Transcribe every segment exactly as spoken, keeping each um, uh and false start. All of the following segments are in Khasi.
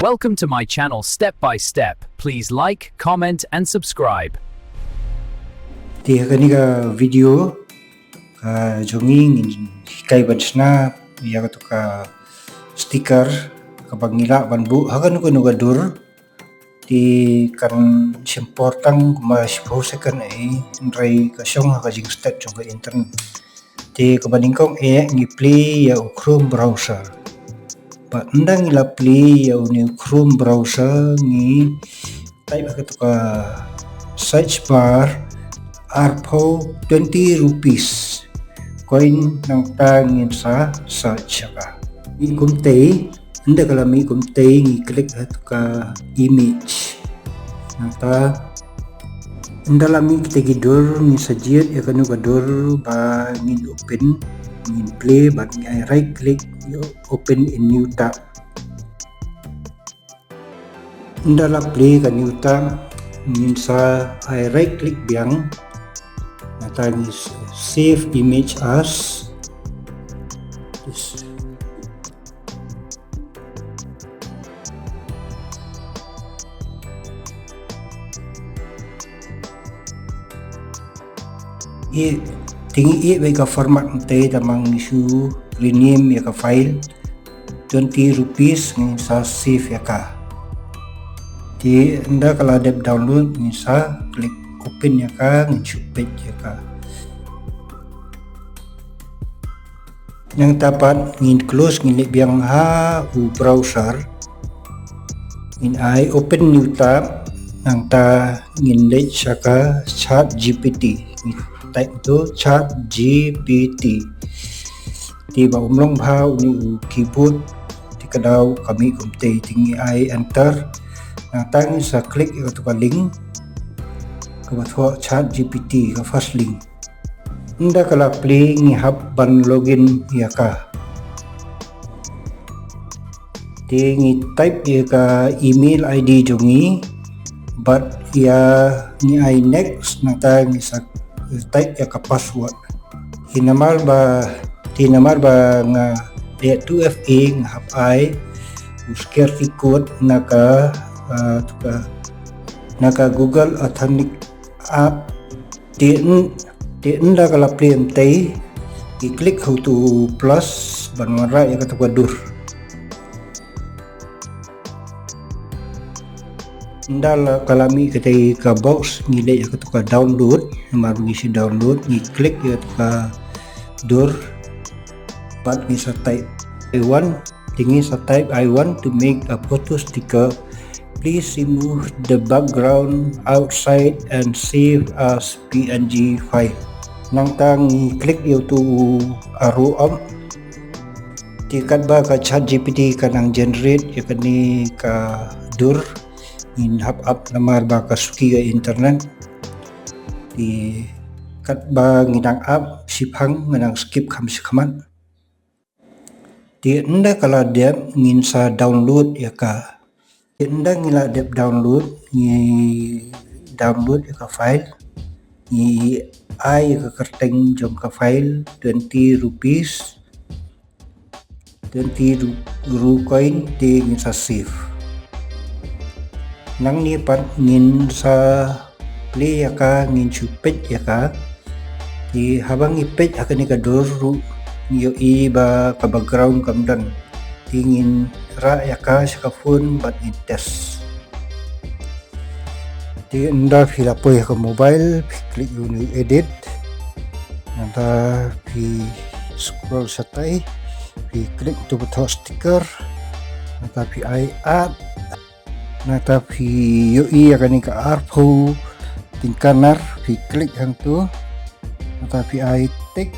Welcome to my channel Step by Step. Please like, comment and subscribe. Te ha kane ka video ka jong ngi ngin hikai ban shna ïa katu ka sticker kaba ngi lah ban buh ha kano kano ka dur. Te kan shim por tang kumba shiphew second ei, hynrei ka shong ha ka jingstet jong ka internet. Te kaba nyngkong eh ngi plie ïa u Chrome browser. Bad ynda ngi la plie ïa une u Chrome browser, ngi type ha katu ka search bar arphew, twenty rupees coin, nangta ngin sa search ïa ka. Ngi kumtei, ynda ka la mih kumtei ngi click ha katu ka image. Nangta ynda la mih kita ki dur ngi sa jied ïa kano ka dur ba ngin open, ngin plie, bad ngi ai right click, open in new tab. Ynda la plie ka new tab ngin sa ai right click biang. Nangta ngi save image as. Ïa, te ngi ïa bad ka format mynta, te mynta ngi shu rename ïa ka file. Twenty rupees, ngin sa save ïa ka. Te ynda ka la dep download ngin sa click open ïa ka, ngin shu peit ïa ka. Nangta pat ngin close, ngin leit biang ha u browser. Ngin ai open new tab, nangta ngin leit sha ka Chat G P T. Ngin type to Chat G P T. Te ba um long bha une u keyboard, te ka daw ka mih kumtei, te ngi ai enter. Nangta ngin sa click ïa katu ka link kaba thoh Chat G P T, ka first link. Ynda ka la plie ngi hap ban login ïa ka. Te ngi type ïa ka email I D jong ngi, bad ïa ngi ai next, nangta ngi sa type ïa ka password. Te namar ba, te namar ba nga dei two F A, nga hap ai u security code na ka, ah, tu ka, na ka Google Authentic app. Te yn-, te ynda ka la plie mynta, ngi click ha utu u plus ban wanrah ïa katu ka dur. Ynda la ka la mih katei ka box, ngi leit ïa katu ka download, namar ngi shu download, ngi click ïa katu ka dur, bad ngi sa type, I want, te ngi sa type, "I want to make a photo sticker. Please remove the background outside and save as P N G file." Nangta ngi click ïa utu u arrow up. Te katba ka Chat G P T ka nang generate ïa kane ka dur, ngin hap ap namar ba ka suki ka internet. Te katba ngi nang ap, shiphang ngi nang skip kham shi khmat. Te ynda ka la dep ngin sa download ïa ka. Te ynda ngi la dep download, ngi download ïa ka file. Ngi ai ïa ka kyrteng jong ka file, twenty rupees. Twenty ru-, ru coin, te ngin sa save. Nangne pat ngin sa plie ïa ka, ngin shu peit ïa ka. Te haba ngi peit ha kane ka dur ruh, ngi ïohi ba ka background kam don. Te ngin rah ïa ka sha ka phone bad ngin test. Te ynda phi la poi ha ka mobile, phi click ïa une u edit. Nangta phi scroll shatai, phi click tu ba thoh sticker. Nangta phi ai add. Nangta phi ïohi ïa kane ka arphew tyngka nar, phi click hangtu. Nangta phi ai tick.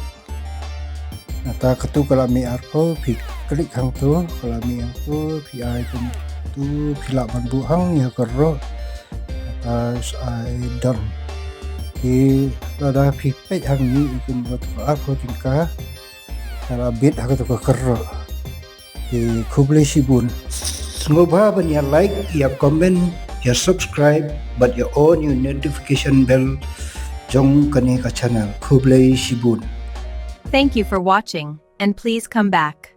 Nangta katu ka la mih arphew, phi click hangtu, ka la mih hangtu, phi ai kumtu, phi lah ban buh hangno ka roi. Nangta sa ai done. Te lada phi peit hangne, ïa katu ka arphew tyngka ka la bit ha katu ka kyrroh. Te khublei shibun. Sngewbha ban ïa like, ïa comment, ïa subscribe, bad ïa on ïa u notification bell jong kane ka channel. Khublei shibun. Thank you for watching, and please come back.